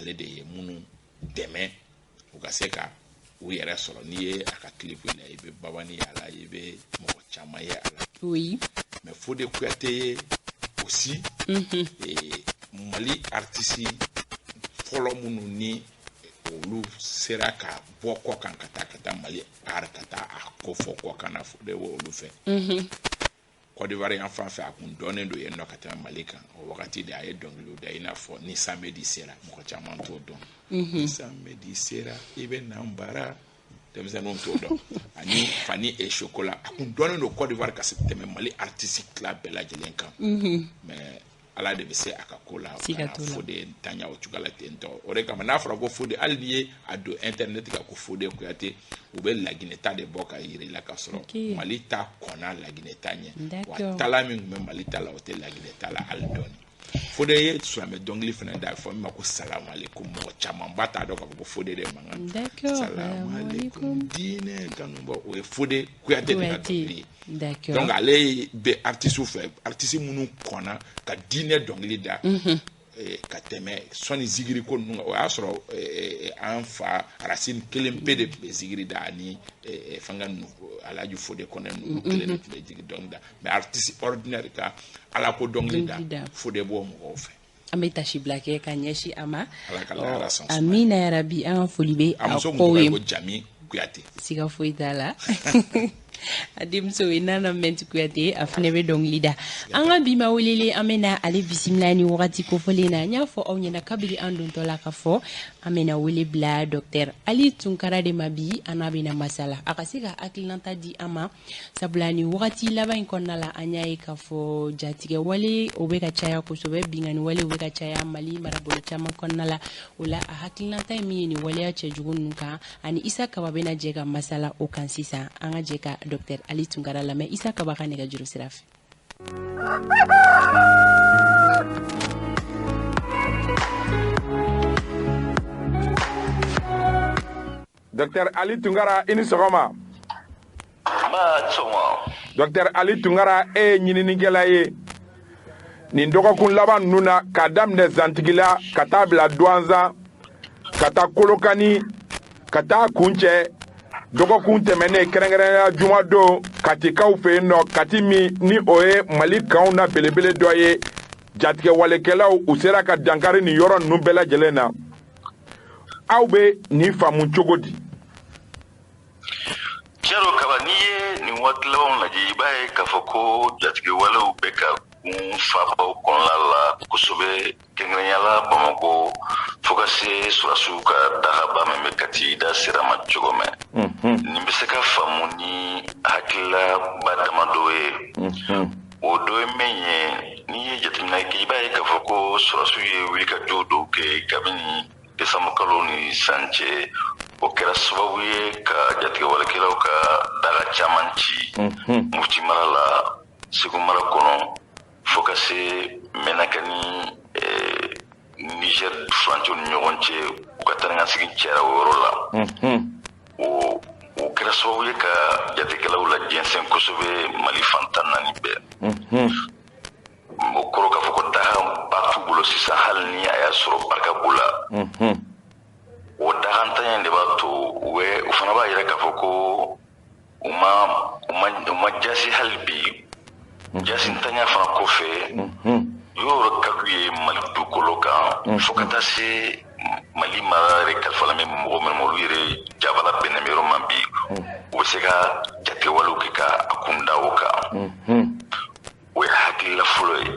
Ale de ye minnu dɛmɛ u ka se ka u yɛrɛ sɔrɔ. N'i ye a ka clip la, i bɛ Babani ye a la, i bɛ mɔgɔ caman ye a la. Mais Fodé Kouyaté ye aussi Mali artiste fɔlɔ minnu ni olu sera ka bɔ kɔ kan ka taa Mali art ka taa a ko fɔ kɔ kan na. Fodé b'o olu fɛ. Côte d'Ivoire yan fan fɛ, a kun dɔnnen don yen nɔ ka tɛmɛ Mali kan. O wagati de a ye dɔnkiliw da, i n'a fɔ Ni samedi sera, mɔgɔ caman t'o dɔn. Ni samedi sera, i bɛ na n bara, denmisɛnninw t'o dɔn. Ani Fani et Chocolat. A kun dɔnnen don Côte d'Ivoire ka se tɛmɛ Mali artiste tila bɛɛ lajɛlen kan. Mais Ala de bɛ se a ka ko la. Siga t'o la. Fodé tanya o cogoya la ten tɔ. O de kama n'a fɔra ko Fodé, hali n'i ye a don internet kan ko Fodé Kouyaté, u bɛ Laginɛ ta de bɔ ka yira i la, ka sɔrɔ Mali ta kɔnna Laginɛ ta ɲɛ. Wa tala min tun bɛ Mali ta la, o tɛ Laginɛ ta la hali dɔɔni. Fodé ye silamɛ dɔnkili fana da, a fɔ min ma ko Salamualeykum. Mɔgɔ camanba t'a dɔn k'a fɔ ko Fodé de mankan. Salamualeykum diinɛ kanubɔ, o ye Fodé Kouyaté de ka dɔnkili ye. Donc ale bɛ artiste fɛ, artiste minnu kɔnna ka diinɛ dɔnkili da ka tɛmɛ sɔnni zikiri ko ninnu kan. O y'a sɔrɔ an fa Racine kelen pe de tun bɛ zikiri da, ani fɛnkɛ ninnu, Alhaji Fodé Kɔnɛ ninnu kelen de tun bɛ zikiri dɔnkili da. Mais artiste ordinaire ka Ala ko dɔnkili da, Fodé b'o mɔgɔw fɛ. An bɛ tasibila kɛ ka ɲɛsin a ma. Ala ka lahara sɔn. Amina yarabi. An ka foli bɛ a a muso kun kɔw tɔgɔ ye ye. ko Jami Kuyate. Siga foyi t'a la, a denmuso ye Nana Mɛnti Kuyate, a fana bɛ dɔnkili da. An ka bi ma welele, an bɛna ale bisimila ni wagati kofɔlen na. N y'a fɔ aw ɲɛna kabini an dontɔ la ka fɔ an bɛna wele bila docteur Ali Tunkara de ma bi. An n'a bɛna masala, a ka se ka hakilinata di an ma, sabula ni wagati laban in kɔnɔna la, an y'a ye k'a fɔ jatigɛ wale o bɛ ka caya kosɛbɛ, binkanni wale o bɛ ka caya Mali marabolo caman kɔnɔna la. O la, a hakilinata ye min ye nin waleya cɛjugu ninnu kan, ani Isa Kaba bɛna jɛ ka masala o kan sisan. An ka jɛ ka docteur Ali Tunkara lamɛn Isa Kaba ka nɛgɛjuru sira fɛ. Docteur Ali Tunkara, i ni sɔgɔma. Nba, sɔgɔma. Docteur Ali Tunkara, e ye ɲininikɛla ye. Nin dɔgɔkun laban ninnu na, k'a daminɛ Zantigila ka taa bila Duwanzan, ka taa Kolokani, ka taa kuncɛ dɔgɔkun tɛmɛnen, kɛrɛnkɛrɛnnenya jumadon, Katikaw fɛ yen nɔ, Kati min ni o ye Mali kanw na belebele dɔ ye, jatigɛwalekɛlaw u sera ka dankari nin yɔrɔ ninnu bɛɛ lajɛlen na. Aw bɛ nin faamu cogo di? Tiɲɛ don Kaba, n'i ye nin waati labanw lajɛ, i b'a ye k'a fɔ ko jatigɛwalew bɛ ka kun fabaw kɔnɔna la kosɛbɛ, kɛrɛnkɛrɛnnenya la Bamakɔ, fo ka se sɔrɔdasiw ka dagaba min bɛ Kati da sira ma cogo min. Nin bɛ se ka faamu ni hakililaba damadɔ ye. O dɔ ye min ye, n'i ye jateminɛ kɛ, i b'a ye k'a fɔ ko sɔrɔdasiw ye wulikajɔ dɔw kɛ kabini décembre kalo ni sisan cɛ. O kɛra sababu ye ka jatigɛwalekɛlaw ka daga caman ci Mopti mara la, Segu mara kɔnɔ, fo ka se Menaka ni Niger furancɛw ni ɲɔgɔn cɛ. U ka taa ni ka segin cayara o yɔrɔ la. O kɛra sababu ye ka jatigɛkɛlaw la jɛnsɛn kosɛbɛ Mali fan 14 bɛɛ. O kɔrɔ k'a fɔ ko daga ba t'u bolo sisan, hali ni a y'a sɔrɔ barika b'u la. O dagantanya in de b'a to u fana b'a yira k'a fɔ ko u ma jasi hali bi. Jasintanya fana kɔfɛ, yɔrɔ ka d'u ye Mali dugukolo kan, fo ka taa se Mali mara yɛrɛ kalifala bɛ mɔgɔ minnu ma, olu yɛrɛ jabala bɛnnen bɛ yɔrɔ min bi, u bɛ se ka jatigɛwalew kɛ ka a kun da o kan. O ye hakilila fɔlɔ ye.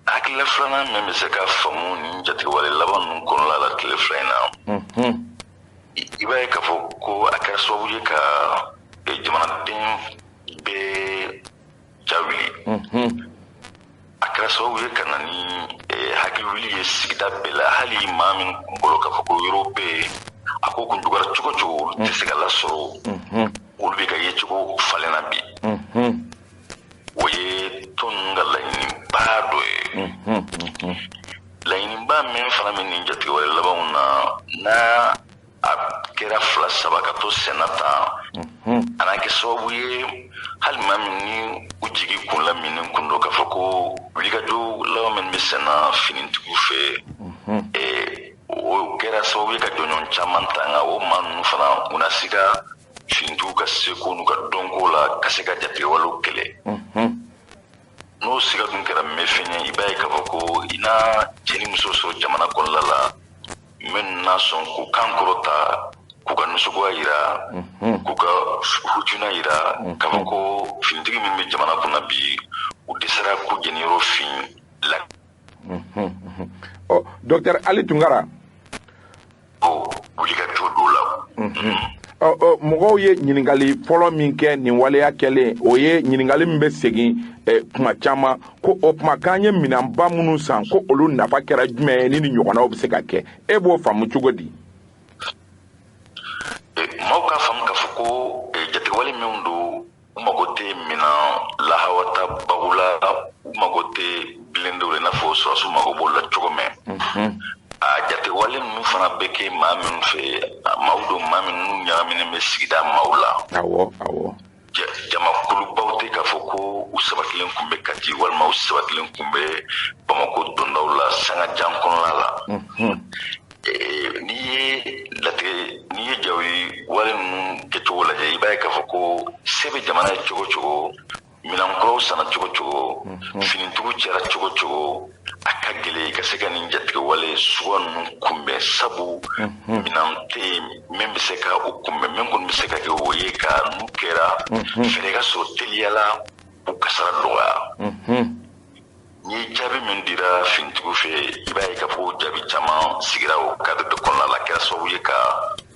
Hakilila filanan min bɛ se ka faamu nin jatigɛwale laban ninnu kɔnɔna la tile 2 in na, i b'a ye k'a fɔ ko a kɛra sababu ye ka jamanaden bɛɛ jawuli. A kɛra sababu ye ka na ni hakiliwuli ye sigida bɛɛ la. Hali maa min kun bolo k'a fɔ ko yɔrɔ bɛ yen, a ko kun juguyara cogo cogo, olu tɛ se ka lasɔrɔ, olu bɛ ka yecogo falenna bi. O ye tɔn ninnu ka laɲiniba dɔ ye. Laɲiniba min fana bɛ nin jatigɛwale labanw na, n'a a kɛra fila saba ka to senna tan, a n'a kɛ sababu ye hali maa min ni u jigi kun lamini kun don k'a fɔ ko wulikajɔ laban min bɛ senna finitigiw fɛ. Kɛra sababu ye ka jɔnjɔn caman ta, nka o maa ninnu fana u na se ka finitigiw ka seko n'u ka dɔnko la ka se ka jatigɛwalew kɛlɛ. N'o siga dun kɛra mɛfɛn ye, i b'a ye k'a fɔ ko i n'a cɛ ni muso sɔrɔ jamana kɔnɔna la minnu n'a sɔn k'u kan kɔrɔta, k'u ka nisɔngoya yira, k'u ka hujuna yira k'a fɔ ko finitigi min bɛ jamana kunna bi, u dɛsɛra k'u jeniyɔrɔ fin la. Ɔ, docteur Ali Tunkara. O wulikajɔ dɔw la. Ɔ, mɔgɔw ye ɲininkali fɔlɔ min kɛ nin waleya kɛlen, o ye ɲininkali min bɛ segin kuma caman, ko o tuma k'an ye minɛnba minnu san, ko olu nafa kɛra jumɛn ye ni nin ɲɔgɔnnaw bɛ se ka kɛ? E b'o faamu cogo di? Maaw k'a faamu k'a fɔ ko jatigɛwale minnu don, u mago tɛ minɛn lahawata bagu la, u mago tɛ bilendenw la i n'a fɔ sɔrɔdasiw mago b'o la cogo min. A jatigɛwale ninnu fana bɛ kɛ maa minnu fɛ, maaw don, maa minnu ɲagaminen bɛ sigida maaw la. Awɔ awɔ. Jamakulubaw tɛ k'a fɔ ko u sabatilen kun bɛ Kati walima u sabatilen kun bɛ Bamakɔ dondaw la sanga jan kɔnɔna la. N'i ye latigɛ, n'i ye jawi wale ninnu kɛcogo lajɛ, i b'a ye k'a fɔ ko se bɛ jamana ye cogo cogo, minɛnkuraw sanna cogo cogo, finitigiw cɛra cogo cogo, a ka gɛlɛn i ka se ka nin jatigɛwale suguya ninnu kunbɛn, sabu minɛn tɛ yen min bɛ se ka o kunbɛn. Min kɔni bɛ se ka kɛ, o ye ka n'u kɛra, fɛɛrɛ ka sɔrɔ teliya la u kasara dɔgɔya. N'i ye jaabi min dira finitigiw fɛ, i b'a ye k'a fɔ ko jaabi caman sigira o cadre de kɔnɔna la, kɛra sababu ye ka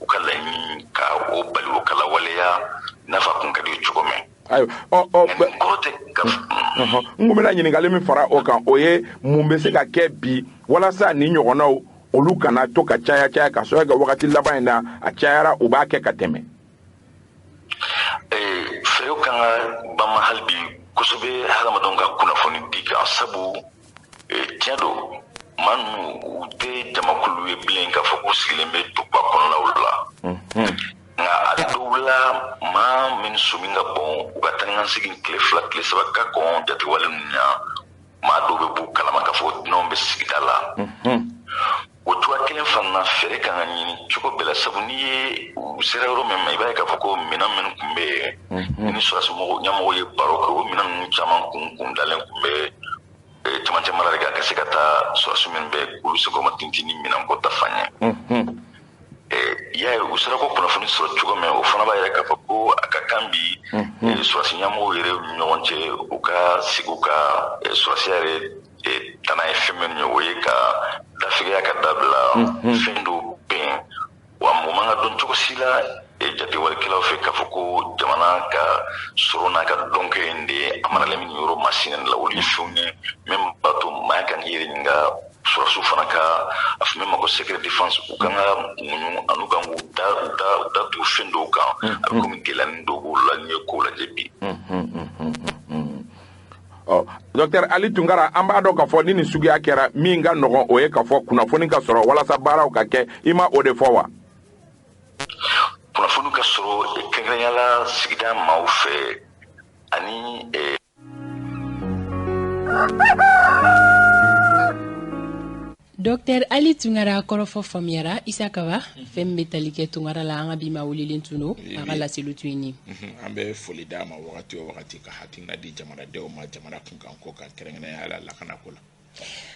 u ka laɲini ka o bali o ka lawaleya i n'a fɔ a kun ka di cogo min. Ayiwa, ɔ ɔ kɔrɔ tɛ ka n kun bɛna ɲininkali min fara o kan, o ye mun bɛ se ka kɛ bi walasa nin ɲɔgɔnnaw olu kana to ka caya caya, ka sɔrɔ ka wagati laban in na a cayara, u b'a kɛ ka tɛmɛ? Fɛɛrɛw kan ka banma hali bi kosɛbɛ hadamadenw ka kunnafoni di kan, sabu tiɲɛ don, maa ninnu u tɛ jamakulu ye bilen k'a fɔ k'u sigilen bɛ duguba kɔnɔnaw la. Nka a dɔw la, maa min somi ka bon, u ka taa ni ka segin tile 2 tile 3 ka kɔn jatigɛwale ninnu ɲɛ, maa dɔw bɛ b'u kalama k'a fɔ dunanw bɛ sigida la. O cogoya kelen fana na, fɛɛrɛ kan ka ɲini cogo bɛɛ la, sabu n'i ye u sera yɔrɔ min ma, i b'a ye k'a fɔ ko minɛn minnu tun bɛ yen ni sɔrɔdasi ɲɛmɔgɔ ye baro kɛ, o minɛn ninnu caman kun dalen tun bɛ cɛmancɛ mara de kan ka se ka taa sɔrɔdasi minnu bɛ olu senkɔrɔma tintin ni minɛnko ta fan ye. I y'a ye u sera ko kunnafoni sɔrɔ cogo min, o fana b'a yira k'a fɔ ko a ka kan bi sɔrɔdasi ɲɛmɔgɔw yɛrɛ ni ɲɔgɔn cɛ, u ka sigi u ka sɔrɔdasiya yɛrɛ tana ye fɛn minnu ye, o ye ka dafigiya ka dabila, fɛn dɔw bɛ yen wa mɔgɔ man ka dɔn cogo si la jatigɛwalekɛlaw fɛ k'a fɔ ko jamana ka sɔrɔ n'a ka dɔnko in de ye a maralen bɛ nin yɔrɔ masina la. Olu ye fɛnw ye min b'a to maa kan k'i yɛrɛ ɲininka. Sɔrɔdasiw fana ka a fɔ min ma ko secret défense, u kan ka muɲu ani u kan k'u da u da u da tugu fɛn dɔw kan, a bɛ komi gɛlɛyanin dɔw b'o la n'i ye kow lajɛ bi. Ɔ, docteur Ali Tunkara, an b'a dɔn k'a fɔ ni nin suguya kɛra, min ka nɔgɔn, o ye k'a fɔ kunnafoni ka sɔrɔ walasa baaraw ka kɛ. I ma o de fɔ wa? Kunnafoni ka sɔrɔ, kɛrɛnkɛrɛnnenya la sigida maaw fɛ ani. Docteur Ali Tunkara, kɔrɔfɔ faamuyara. Isa Kaba, fɛn min bɛ tali kɛ Tunkara la, an ka bi ma welelen tun don, a ka laseliw tun ye nin. An bɛ foli d'a ma wagati o wagati ka hakilina di jamanadenw ma jamana kunkan ko kan, kɛrɛnkɛrɛnnenya la lakanako la.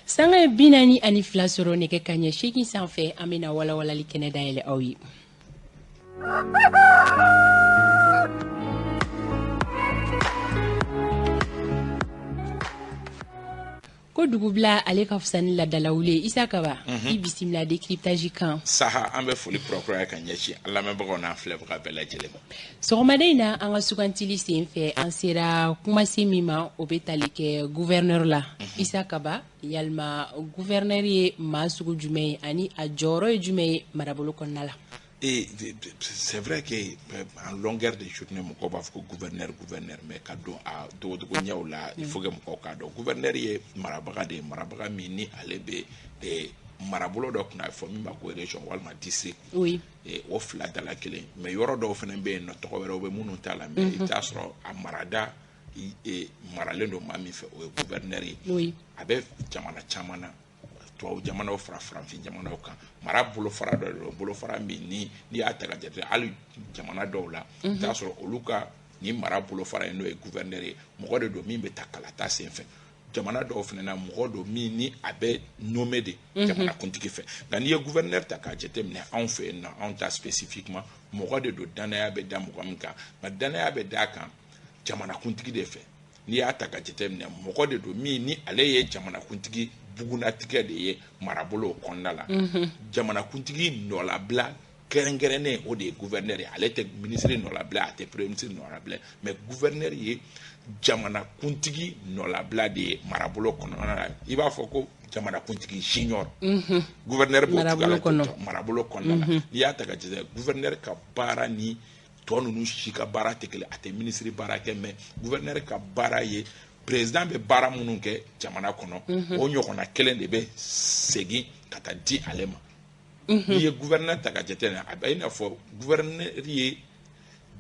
Sanga ye 42 sɔrɔ nɛgɛ kanɲɛ 8 sanfɛ, an bɛna walawalali kɛnɛ dayɛlɛ aw ye. Ko dugubila ale ka fisa ni ladalawuli ye. Isa Kaba, i bisimila décryptage kan. Saha, an bɛ foli kurakuraya ka ɲɛsin an lamɛnbagaw n'an filɛbaga bɛɛ lajɛlen ma. Sɔgɔmada in na, an ka sugantili sen fɛ, an sera kumasen min ma, o bɛ tali kɛ gouverneur la. Isa Kaba, yalima gouverneur ye maa sugu jumɛn ye ani a jɔyɔrɔ ye jumɛn ye marabolo kɔnɔna la? Et c'est vrai que en longueur de journée, mɔgɔw b'a fɔ ko gouverneur, gouverneur, mais ka don a dogodogo ɲɛw la, il faut que mɔgɔw k'a dɔn gouverneur ye marabaga de ye, marabaga min ni ale bɛ marabolo dɔ kunna, a bɛ fɔ min ma ko région walima district. O fila dala kelen, mais yɔrɔ dɔw fana bɛ yen nɔ, tɔgɔ wɛrɛw bɛ minnu t'a la, mais i bɛ taa sɔrɔ a marada maralen don maa min fɛ, o ye gouverneur ye. A bɛ jamana caman na. Tubabu jamanaw fara farafin jamanaw kan, mara bolofara dɔ de don, bolofara min ni n'i y'a ta ka jate, hali jamana dɔw la, i bɛ t'a sɔrɔ olu ka nin mara bolofara in, n'o ye gouverneur ye, mɔgɔ de don min bɛ ta kalata sen fɛ. Jamana dɔw fana na, mɔgɔ don min ni a bɛ nommé de jamanakuntigi fɛ. Nka n'i ye gouverneur ta k'a jateminɛ anw fɛ yen nɔ, anw ta spécifiquement, mɔgɔ de don danaya bɛ da mɔgɔ min kan, nka danaya bɛ d'a kan jamanakuntigi de fɛ. N'i y'a ta ka jateminɛ, mɔgɔ de don min ni ale ye jamanakuntigi bugunnatigɛ de ye marabolo kɔnɔna la. Jamanakuntigi nɔlabila kɛrɛnkɛrɛnnen, o de ye gouverneur ye. Ale tɛ minisiri nɔlabila, a tɛ premier ministre nɔlabila, mais gouverneur ye jamanakuntigi nɔlabila de ye marabolo kɔnɔna la. I b'a fɔ ko jamanakuntigi junior, gouverneur b'o cogoya la marabolo kɔnɔna la. N'i y'a ta ka jate, gouverneur ka baara ni tɔ ninnu si ka baara tɛ kelen. A tɛ minisiri baara kɛ, mais gouverneur ka baara ye président bɛ baara minnu kɛ jamana kɔnɔ, o ɲɔgɔnna kelen de bɛ segin ka taa di ale ma. N'i ye gouverneur ta ka jateminɛ, a bɛ i n'a fɔ gouverneur ye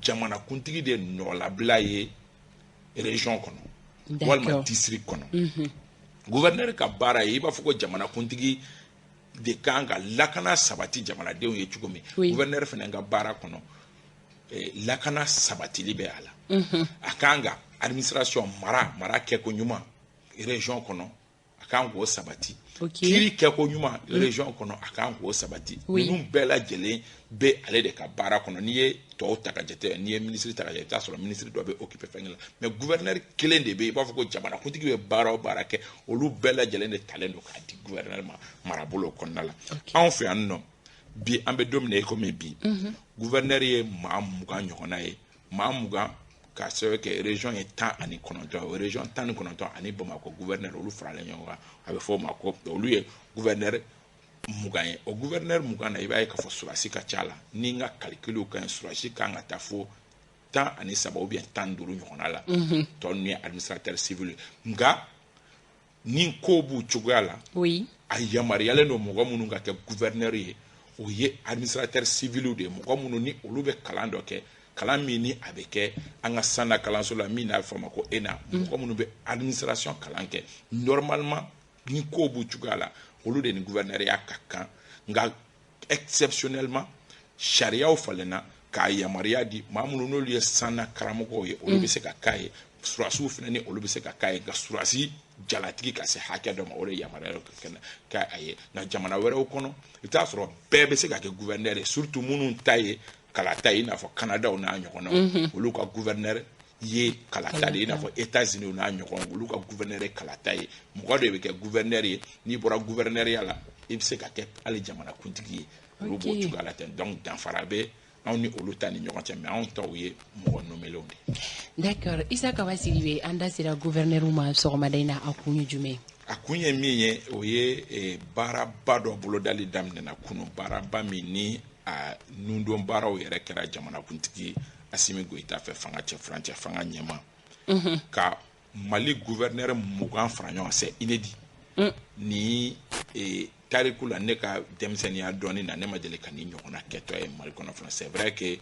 jamanakuntigi de nɔlabila ye région kɔnɔ walima district kɔnɔ. Gouverneur ka baara ye, i b'a fɔ ko jamanakuntigi de kan ka lakana sabati jamanadenw ye cogo min, gouverneur fana ka baara kɔnɔ, lakana sabatili bɛ a la. A kan ka administration, mara kɛko ɲuman région kɔnɔ, a kan k'o sabati. Kiiri kɛko ɲuman région kɔnɔ, a kan k'o sabati. Ninnu bɛɛ lajɛlen bɛ ale de ka baara kɔnɔ. N'i ye tɔw ta ka jate, n'i ye minisiri ta ka jate, i bɛ t'a sɔrɔ minisiri dɔ bɛ occupé fɛn la, mais gouverneur kelen de bɛ yen. I b'a fɔ ko jamanakuntigi bɛ baara o baara kɛ, olu bɛɛ lajɛlen de talen don k'a di gouverneur ma marabolo kɔnɔna la. Anw fɛ yan nɔ bi, an bɛ don min na i komi bi, gouverneur ye maa 20 ɲɔgɔnna ye, maa 20, k'a sababu kɛ région ye 19, o région 19 ani Bamakɔ gouverneur, olu faralen ɲɔgɔn kan, a bɛ fɔ o ma ko olu ye gouverneur 20 ye. O gouverneur 20 na, i b'a ye k'a fɔ surasi ka ca la. Ni n ka calcul ka ɲi, surasi kan ka taa fo 13 ou bien 15 ɲɔgɔnna la. Tɔ ninnu ye administrateur civil ye. Nka ni ko b'u cogoya la, a yamaruyalen don mɔgɔ minnu ka kɛ gouverneur ye, o ye administrateur civil de ye, mɔgɔ minnu ni olu bɛ kalan dɔ kɛ, kalan min ni a bɛ kɛ an ka sanna kalanso la, min n'a bɛ fɔ a ma ko ENA. Mɔgɔ minnu bɛ administration kalan kɛ, normalement ni ko b'u cogoya la, olu de ni gouverneur ya ka kan. Nka exceptionnellement, sariyaw falenna k'a yamaruya di maa minnu n'olu ye sanna karamɔgɔw ye, olu bɛ se ka k'a ye. Surasiw fana ni olu bɛ se ka k'a ye, nka surasi jalatigi ka se hakɛ dɔ ma, o de yamaruya k'a ye. Nka jamana wɛrɛw kɔnɔ, i bɛ t'a sɔrɔ bɛɛ bɛ se ka kɛ gouverneur ye, surtout minnu ta ye kalata ye, i n'a fɔ Canada n'a ɲɔgɔnnaw, olu ka gouverneur ye kalata de ye, i n'a fɔ États-Unis n'a ɲɔgɔn, olu ka gouverneur ye kalata ye. Mɔgɔ de bɛ kɛ gouverneur ye, n'i bɔra gouverneurya la, i bɛ se ka kɛ hali jamanakuntigi ye. Olu b'o cogoya la ten. Donc danfara bɛ anw ni olu ta ni ɲɔgɔn cɛ, mais anw taw ye mɔgɔ nommelenw de ye. D'accord, Issa Kaba Sidibe, an da sera gouverneur ma sɔgɔmada in na, a kun ye jumɛn ye? A kun ye min ye, o ye baaraba dɔ bolodali daminɛna kunun, baaraba min ni a nundon baaraw yɛrɛ kɛra jamanakuntigi Assimi Goïta fɛ, fanga cɛ furancɛ fanga ɲɛma, ka Mali gouverneur 20 fara ɲɔgɔn kan. C'est inédit ni tariku la. Ne ka denmisɛnninya dɔɔni na, ne ma deli ka ni ɲɔgɔnna kɛtɔ ye Mali kɔnɔ fana. C'est vrai que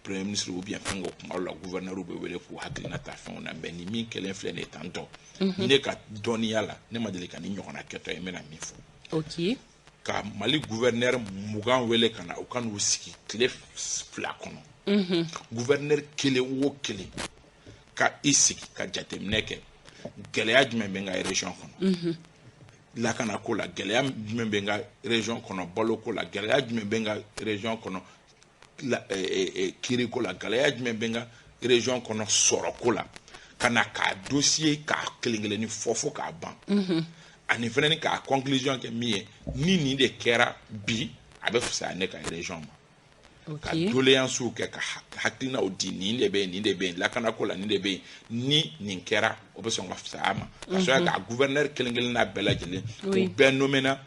premier ministre ou bien fɛn o kuma la, gouverneur bɛ wele k'u hakilina ta fɛnw na, mais ni min kɛlen filɛ nin ye tantɔ, ne ka dɔnniya la, ne ma deli ka ni ɲɔgɔnna kɛtɔ ye. N bɛna min fɔ, ka Mali gouverneur 20 wele ka na, u ka n'u sigi tile 2 kɔnɔ, gouverneur kelen o kelen ka i sigi ka jateminɛ kɛ: gɛlɛya jumɛn bɛ n ka région kɔnɔ lakanako la, gɛlɛya jumɛn bɛ n ka région kɔnɔ baloko la, gɛlɛya jumɛn bɛ n ka région kɔnɔ kiiriko la, gɛlɛya jumɛn bɛ n ka région kɔnɔ sɔrɔko la, ka na k'a dossier k'a kelen kelenni fɔ fo k'a ban, ani fɛnɛ ni k'a conclusion kɛ min ye, ni nin de kɛra bi, a bɛ fisaya ne ka région ma, ka doléances kɛ, ka hakilinaw di: nin de bɛ yen, nin de bɛ yen lakanako la, nin de bɛ yen, ni nin kɛra, o bɛ sɔn ka fisaya ma. Ka sɔrɔ k'a gouverneur kelen kelenna bɛɛ lajɛlen, o bɛɛ nommé na,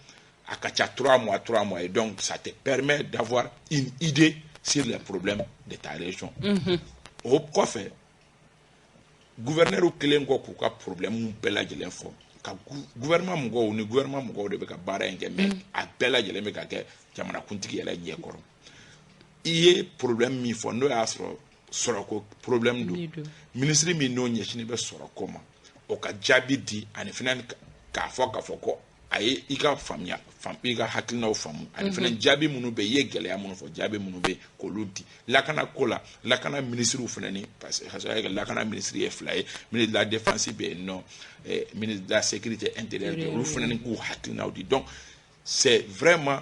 a ka ca 3 mois, 3 mois, et donc ça te permet d'avoir une idée sur les problèmes de ta région. O kɔfɛ, gouverneur kelen kɔ k'u ka problème bɛɛ lajɛlen fɔ, ka gouvernement mɔgɔw ni gouvernement mɔgɔw de bɛ ka baara in kɛ, mais a bɛɛ lajɛlen bɛ ka kɛ jamanakuntigi yɛrɛ ɲɛkɔrɔ. I ye problème min fɔ, n'o y'a sɔrɔ sɔrɔko problème don, ministre min n'o ɲɛsinnen bɛ sɔrɔko ma, o ka jaabi di, ani fana k'a fɔ ko A ye i ka faamuya, i ka hakilinaw faamu, ani fana jaabi minnu bɛ yen, i ye gɛlɛya minnu fɔ, jaabi minnu bɛ yen, k'olu di. Lakana ko la, lakana minisiriw fana ni, parce que lakana minisiri ye fila ye, ministre de la Défense bɛ yen nɔ, ministre de la Sécurité intérieure bɛ yen, olu fana ni k'u hakilinaw di. Donc c'est vraiment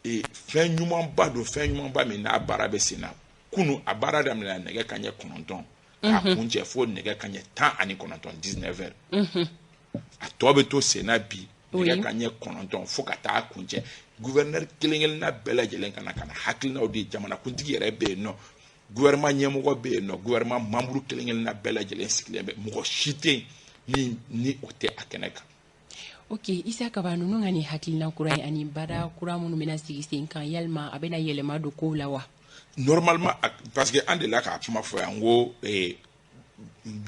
fɛn ɲumanba don, fɛn ɲumanba min n'a baara bɛ sen na. Kunu a baara daminɛna nɛgɛ kanɲɛ 9 k'a kuncɛ fo nɛgɛ kanɲɛ 19, 19 heures. A tɔ bɛ to sen na bi nɛgɛ kanɲɛ 9 fo ka taa kuncɛ. Gouverneur kelen kelenna bɛɛ lajɛlen ka na ka na hakilinaw di. Jamanakuntigi yɛrɛ bɛ yen nɔ, gouvernement ɲɛmɔgɔ bɛ yen nɔ, gouvernement membre kelen kelenna bɛɛ lajɛlen sigilen bɛ, mɔgɔ si tɛ yen min ni o tɛ a kɛnɛ kan. Ok, Isa Kaba, ninnu ka nin hakilina kura ye ani baara kura minnu bɛna sigi sen kan, yalima a bɛna yɛlɛma don kow la wa? Normalement, parce que an delila k'a kuma fɔ yan ko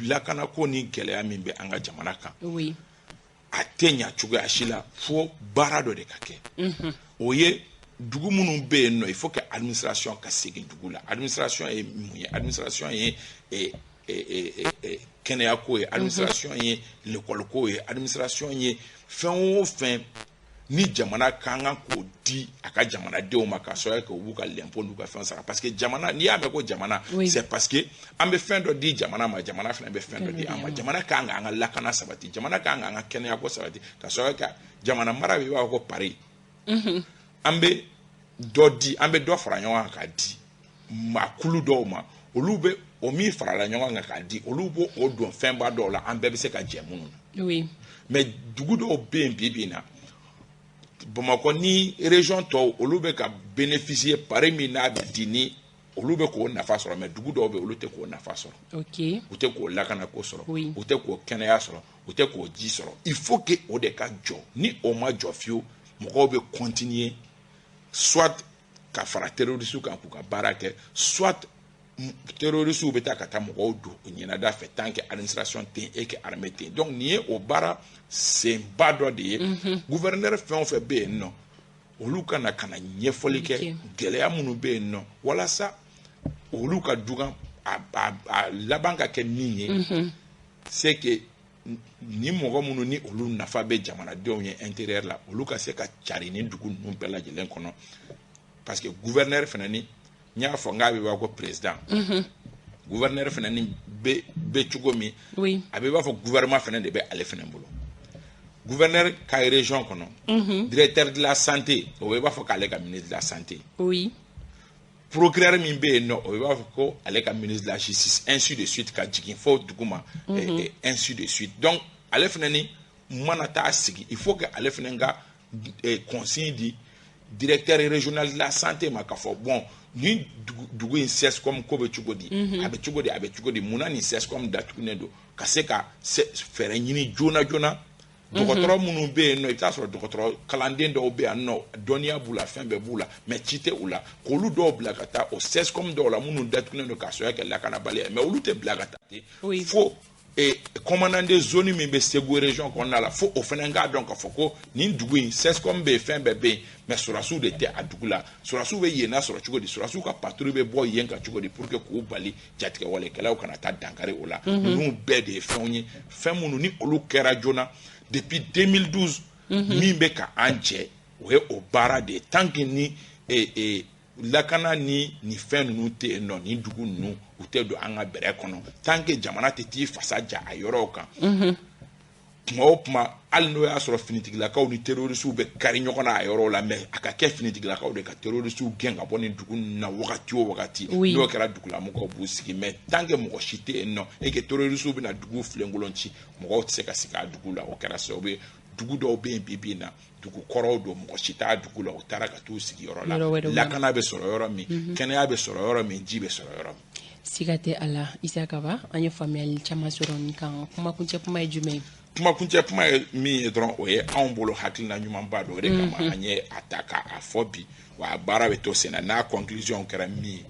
lakanako ni gɛlɛya min bɛ an ka jamana kan, a tɛ ɲa cogoya si la fo baara dɔ de ka kɛ. O ye dugu minnu bɛ yen nɔ, il faut que administration ka segin dugu la. Administration ye mun ye? Administration ye kɛnɛyako ye, administration ye lekɔliko ye, administration ye fɛn o fɛn ni jamana ka kan k'o di a ka jamanadenw ma, k'a sababu kɛ u b'u ka lɛnpo n'u ka fɛn sara. Parce que jamana, n'i y'a mɛn ko jamana, c'est parce que an bɛ fɛn dɔ di jamana ma, jamana fana bɛ fɛn dɔ di an ma. Jamana ka kan k'an ka lakana sabati, jamana ka kan k'an ka kɛnɛyako sabati, k'a sababu kɛ jamana mara bɛ i b'a fɔ ko pari. An bɛ dɔ di, an bɛ dɔ fara ɲɔgɔn kan k'a di maakulu dɔw ma, olu bɛ o min farala ɲɔgɔn kan k'a di, olu b'o o don fɛnba dɔw la, an bɛɛ bɛ se ka jɛ minnu na. Mais dugu dɔw bɛ yen bi bi in na, Bamakɔ ni région tɔw, olu bɛ ka bénéficier pari min n'a bɛ di, ni olu bɛ k'o nafa sɔrɔ. Mais dugu dɔw bɛ yen, olu tɛ k'o nafa sɔrɔ, u tɛ k'o lakanako sɔrɔ, u tɛ k'o kɛnɛya sɔrɔ, u tɛ k'o ji sɔrɔ. Il faut que o de ka jɔ. Ni o ma jɔ fiyewu, mɔgɔw bɛ continuer soit ka fara terroriste kan k'u ka baara kɛ, soit terroristes bɛ taa ka taa mɔgɔw don u ɲɛnada fɛ, tant que administration tɛ yen et que armée tɛ yen. Donc nin ye o baara senba dɔ de ye. Gouverneur fɛn o fɛn bɛ yen nɔ, olu ka na ka na ɲɛfɔli kɛ gɛlɛya minnu bɛ yen nɔ, walasa olu ka dugan a laban ka kɛ min ye, c'est que ni mɔgɔ minnu ni olu nafa bɛ jamanadenw ye intérieur la, olu ka se ka cari ni dugu ninnu bɛɛ lajɛlen kɔnɔ. Parce que gouverneur fana ni, n y'a fɔ n k'a bɛ b'a ko président, gouverneur fana ni bɛ cogo min, a bɛ b'a fɔ gouvernement fana de bɛ ale fana bolo. Gouverneur ka région kɔnɔ, directeur de la santé, o bɛ b'a fɔ k'ale ka ministre de la Santé. Procureur min bɛ yen nɔ, o bɛ b'a fɔ ko ale ka ministre de la Justice, ainsi de suite, ka jigin fo dugu ma, ainsi de suite. Donc ale fana ni mana taa sigi, il faut que ale fana ka consigne di directeur régional de la Santé ma, k'a fɔ bon, ni dugu in CSCOM ko bɛ cogo di, a bɛ cogo di, a bɛ cogo di, munna nin CSCOM datugunen don, ka se ka fɛɛrɛ ɲini joona joona. Dɔgɔtɔrɔ minnu bɛ yen nɔ, i bɛ taa sɔrɔ dɔgɔtɔrɔ kalanden dɔw bɛ yan nɔ, dɔnniya b'u la, fɛn bɛɛ b'u la, mais ci tɛ u la, k'olu dɔw bila ka taa o CSCOM dɔw la minnu datugunen don k'a sababu kɛ lakanabaliya ye. Mais olu tɛ bila ka taa ten fo commandant de zone min bɛ Segu région kɔnɔna la, fo o fana k'a dɔn k'a fɔ ko nin dugu in, CSCOM bɛ yen, fɛn bɛɛ bɛ yen, mais sɔrɔdasiw de tɛ a dugu la. Sɔrɔdasiw bɛ yen n'a sɔrɔ cogo di? Sɔrɔdasiw ka patrouille bɛ bɔ yen ka cogo di, pour que k'u bali jatigɛwalekɛlaw kana taa dankari o la? Ninnu bɛɛ de ye fɛnw ye, fɛn minnu ni olu kɛra joona. Depuis 2012, min bɛ ka an jɛ, o ye o baara de ye. Tant que ni lakana ni nin fɛn ninnu tɛ yen nɔ, nin dugu ninnu u tɛ don an ka bɛrɛ kɔnɔ. Tant que jamana tɛ t'i fasa ja a yɔrɔw kan, tuma o tuma, hali n'o y'a sɔrɔ finitigilakaw ni terroristew bɛ kari ɲɔgɔn na a yɔrɔw la, mais a ka kɛ finitigilakaw de ka terroristew gɛn ka bɔ nin dugu ninnu na wagati o wagati. N'o kɛra, dugulamɔgɔw b'u sigi. Mais tant que mɔgɔ si tɛ yen nɔ et que terroristew bɛna dugu filenkolon ci, mɔgɔw tɛ se ka sigi a dugu la. O kɛra sababu ye, dugu dɔw bɛ yen bi bi in na, dugu kɔrɔw don, mɔgɔ si t'a dugu la, u taara ka t'u sigi yɔrɔ la, lakana bɛ sɔrɔ yɔrɔ min, kɛnɛya bɛ sɔrɔ yɔrɔ min, ji bɛ sɔrɔ yɔrɔ min. Siga tɛ a la, Isa Kaba, an ye faamuyali caman sɔrɔ nin kan. Kumakuncɛ kuma ye jumɛn ye? Kumakuncɛ kuma ye min ye dɔrɔn, o ye anw bolo hakilina ɲumanba don. O de kama an ye a ta k'a fɔ bi, wa a baara bɛ to sen na. N'a conclusion kɛra min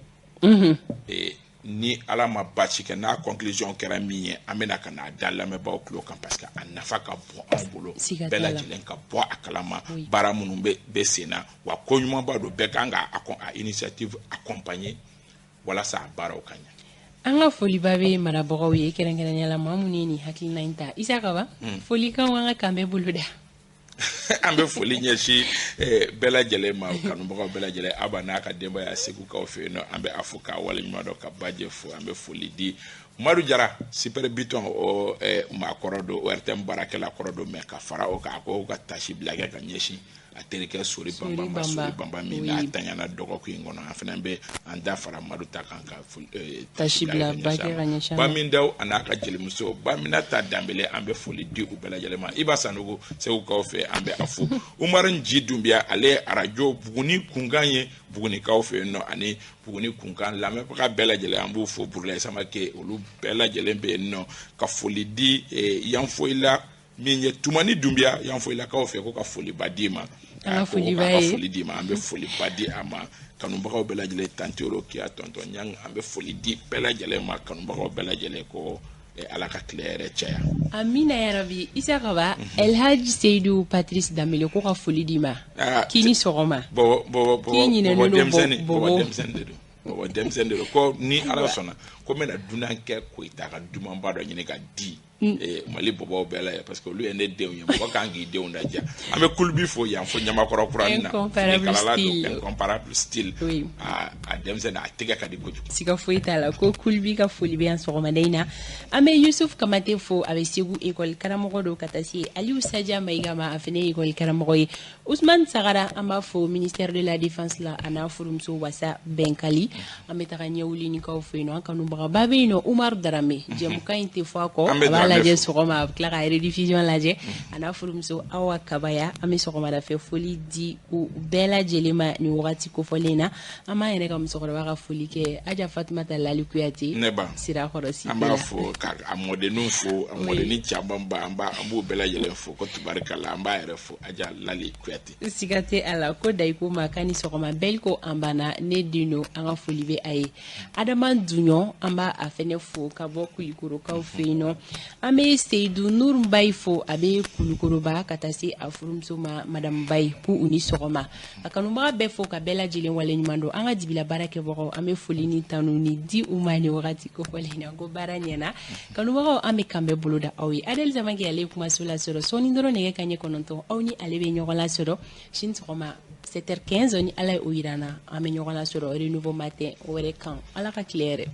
ye, ni Ala ma baasi kɛ, n'a conclusion kɛra min ye, an bɛna ka n'a da lamɛnbaaw tulo kan, parce que a nafa ka bon anw bolo, bɛɛ lajɛlen ka bɔ a kalama baara minnu bɛ sen na. Wa ko ɲumanba don, bɛɛ kan ka a initiative accompagner walasa a baaraw ka ɲɛ. An ka foliba bɛ marabagaw ye, kɛrɛnkɛrɛnnenya la maa minnu ye nin hakilina in ta. Isa Kaba, folikanw an ka kan bɛɛ bolo da. An bɛ foli ɲɛsin bɛɛ lajɛlen ma, kanubagaw bɛɛ lajɛlen. Aba n'a ka denbaya, Segukaw fɛ yen nɔ, an bɛ a fo k'a waleɲuman dɔn, ka Bajɛ fo. An bɛ foli di Madu Jara, Super Biton, o maakɔrɔ don, ORTM baarakɛla kɔrɔ don. Mais ka fara o kan, a ko ka tasi bila kɛ ka ɲɛsin a terikɛ Sori Banba ma, Sori Banba min n'a tanyana dɔgɔkun in kɔnɔ. An fana bɛ an da fara Madu ta kan ka tasi bila ba kɛ ka ɲɛsin a ma. Bamin Daw a n'a ka jelimuso Baminata Danbele, an bɛ foli di u bɛɛ lajɛlen ma. Iba Sanogo, Segukaw fɛ, an bɛ a fo. Umaru Nji Dunbiya, ale ye arajo Buguni kunkan ye Bugunikaw fɛ yen nɔ, ani Buguni kunkan lamɛnbaga bɛɛ lajɛlen, an b'u fo. Burulayi Samake, olu bɛɛ lajɛlen bɛ yen nɔ. Ka foli di Yanfoyila min ye Tumani Dunbiya, Yanfoyilakaw fɛ, ko ka foliba d'i ma. An ka foli d'i ma, an bɛ foliba di a ma. Kanubagaw bɛɛ lajɛlen, Tantero Kiya, Tɔntɔn Ɲang, an bɛ foli di bɛɛ lajɛlen ma. Kanubagaw bɛɛ lajɛlen, ko Ala ka tile yɛrɛ caya. Amina yarabi. Isa Kaba, Elhaji Seydou Patrice Danbele ko ka foli d'i ma, k'i ni sɔgɔma. K'i ɲinɛnen don. Bɔbɔ denmisɛnnin de don, bɔbɔ denmisɛnnin de don. Ko ni Ala sɔnna, ko n bɛna dunankɛ Koyita ka dumanba dɔ ɲini ka di Mali bɔbɔw bɛɛ la ye, parce que olu ye ne denw ye. Mɔgɔ kan k'i denw ladiya. An bɛ kulubi fo yan fo Ɲamakɔrɔ kuranin na, kalala don, incomparable style. A denmisɛnnin, a tɛgɛ ka di kojugu. Siga foyi t'a la ko kulubi ka foli bɛ yan sɔgɔmada in na. An bɛ Yusuf Kamate fo, a bɛ Segu, école karamɔgɔ don, ka taa se Aliou Sadia Mayiga ma, a fana ye école karamɔgɔ ye. Ousmane Sagara, an b'a fo ministère de la Défense la, a n'a furumuso Wasa Bɛnkali. An bɛ taga Ɲɛwulinikaw fɛ yen nɔ, an kanubagaba bɛ yen nɔ, Umaru Darame. Jɛmukan in tɛ fɔ a kɔ, a b'a lajɛ sɔgɔma, a bɛ tila ka rediffusion lajɛ, a n'a furumuso Awa Kabaya. An bɛ sɔgɔmada fɛ foli di u bɛɛ lajɛlen ma nin wagati kofɔlen na. An b'an yɛrɛ ka musokɔrɔba ka foli kɛ, Aja Fatumata Lali Kuyate. Ne ba Sirakɔrɔ Cité. An b'a fo ka a mɔdenninw fo, a mɔdennin caman ba, an b'u bɛɛ lajɛlen fo ko tubarikala. An b'a yɛrɛ fo, Aja Lali Kuyate. Siga tɛ a la ko Dayiko ma k'a ni sɔgɔma. Bɛli ko an banna, ne den don, an ka foli bɛ a ye. Adama Duɲɔ, an b'a a fɛnɛ fo ka bɔ Kulikorokaw fɛ yen nɔ. An bɛ Seyidu Nuru Bayi fo, a bɛ Kulukoroba, ka taa se a furumuso ma, Madame Bayi, k'u u ni sɔgɔma. A kanubaga bɛɛ fo ka bɛɛ lajɛlen waleɲuman dɔn. An ka jibila baara kɛbagaw, an bɛ foli ni tanu ni di u ma nin wagati kofɔlen na, ko baara ɲɛna. Kanubagaw, an bɛ kanbɛn boloda aw ye. Adel Zamake, ale ye kumaso lasɔrɔ sɔɔni dɔrɔn, nɛgɛ kanɲɛ 9, aw ni ale bɛ ɲɔgɔn lasɔrɔ sini sɔgɔma 7h15. Ni Ala ye o yira an na, an bɛ ɲɔgɔn lasɔrɔ Renouveau Matin wɛrɛ kan. Ala ka tile yɛrɛ.